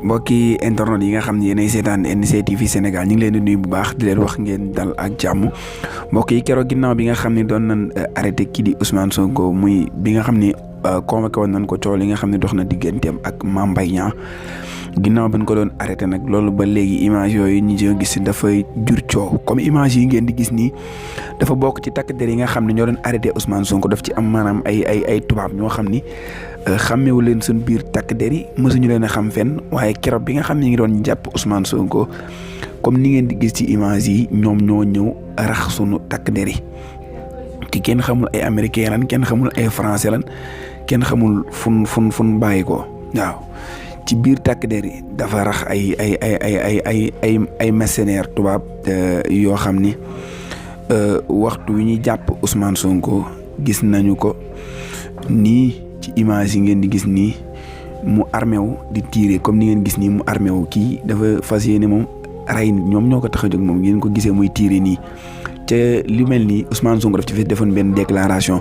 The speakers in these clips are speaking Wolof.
mbokki internet yi nga xam ne yéenay seetaan NC TV Sénégal ñu ngi leen di nuyu bu baax di leen wax ngeen dal ak jàmm mbokk yi keroog ginnaaw bi nga xam ne doon nañ arrêté kii di Ousmane Sonko muy bi nga xam ne convoqué woon nañ ko coow li nga xam ne dox na digganteem ak Mame Mbaye Niang ginnaaw bañ ko doon arrêté nag loolu ba léegi image yooyu ñi ci gis dafay jur coow comme image yi ngeen di gis nii dafa bokk ci takk der yi nga xam ne ñoo doon arrêté Ousmane Sonko daf ci am maanaam ay tubaab ñoo xam ni xàmmewu leen suñ biir takk der yi mësuñu leen a xam fenn waaye keroog bi nga xam ne ngi doon jàpp Ousmane Sonko comme ni ngeen di gis ci image yi ñoom ñoo ñëw rax sunu takk der yi te kenn xamul ay américain lan kenn xamul ay français lan kenn xamul fun bàyyi ko waaw ci biir takk der yi dafa rax ay mercenaires tubaab yoo xam ni waxtu wi ñuy jàpp Ousmane Sonko gis nañu ko nii ci image yi ngeen di gis nii mu armé wu di tirer comme ni ngeen gis nii mu armé wu kii dafa fas yéene moom rey nit ñoom ñoo ko tax a jóg moom ngeen ko gisee muy tirer nii te li mel nii Ousmane Sonko daf ci fi defoon benn déclaration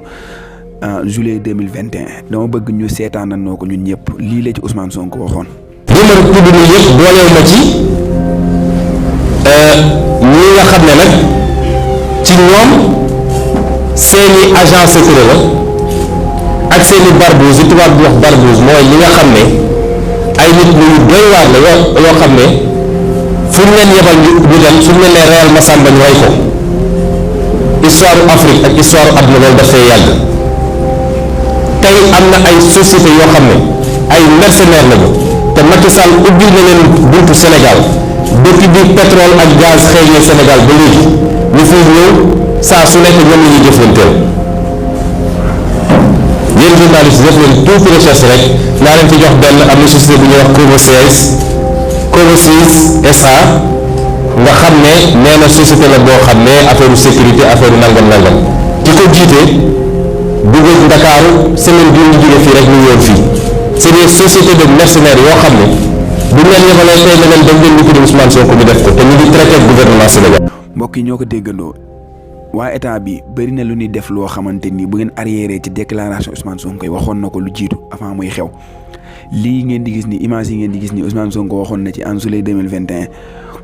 en juillet 2021 dama bëgg ñu seetaanandoo ko ñun ñëpp lii la ci Ousmane Sonko waxoon. li ma tudd nii yëpp boolewu ma ci ñi nga xam ne nag ci ñoom seeni agent secret la ak seeni barbouze yi tubaab bi wax barbouze mooy li nga xam ne ay nit ñu doy waar la yoo xam ne fu ñu leen yebal ñu dem su ñu leen nee réel Massamba ñu way ko histoire Afrique ak histoire àdduna loolu dafay yàgg tey am na ay société yoo xam ne ay mercenaires lañu te Macky Sall ubbil na leen buntu Sénégal depuis bi pétrole ak gaz xëy Sénégal ba léegi ñu fiy ñëw saa su nekk ñoom la ñuy jëflanteel yéen journaliste def leen tuuti recherche rek naa leen ci jox benn am na société bu ñuy wax Covosis SA nga xam ne nee na société la boo xam ne affaire sécurité affaire nangam ki ko jiite dugg Ndakaaru semaine bii ñu jógee fii rek ñu ñëw fii c'est des sociétés de mercenaires yoo xam ne bu ñu leen yebalee tey ne leen dem leen liquider Ousmane Sonko ñu def ko te ñu ngi traité gouvernement Sénégal. mbokk yi ñoo ko déggandoo waa état bi bëri na lu ñuy def loo xamante ni bu ngeen arriéré ci déclaration Ousmane Sonko yi waxoon na ko lu jiitu avant muy xew lii ngeen di gis ni image yi ngeen di gis ni Ousmane Sonko waxoon na ci en juillet 2021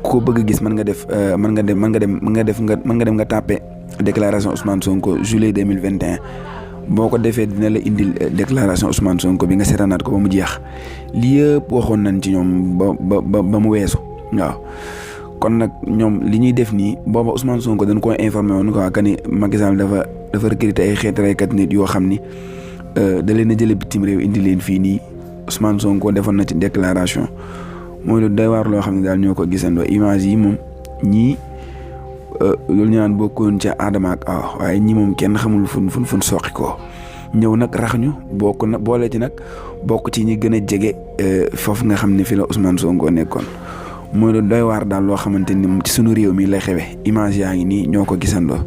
ku ko bëgg a gis mën nga dem nga tàppe déclaration Ousmane Sonko juillet 2021 boo ko defee dina la indil déclaration Ousmane Sonko bi nga seetaanaat ko ba mu jeex lii yëpp waxoon nañ ci ñoom ba mu weesu waaw kon nag ñoom li ñuy def nii booba Ousmane Sonko dañ koo informé woon quoi que ni Macky Sall dafa recruter ay xeeti raykat nit yoo xam ni da leen a jëlee bitim réew indi leen fii nii Ousmane Sonko defoon na ci déclaration mooy lu doy waar loo xam ne daal ñoo ko gisandoo image yi moom ñii loolu ñu naan bokkoon ca Adama ak Awa waaye ñi moom kenn xamul fun soqi ko ñëw nag rax ñu bokk na boole ci nag bokk ci ñi gën a jege foofu nga xam ne fi la Ousmane Sonko nekkoon mooy lu doy waar daal loo xamante ni moom ci sunu réew mi lay xewe image yaa ngi nii ñoo ko gisandoo.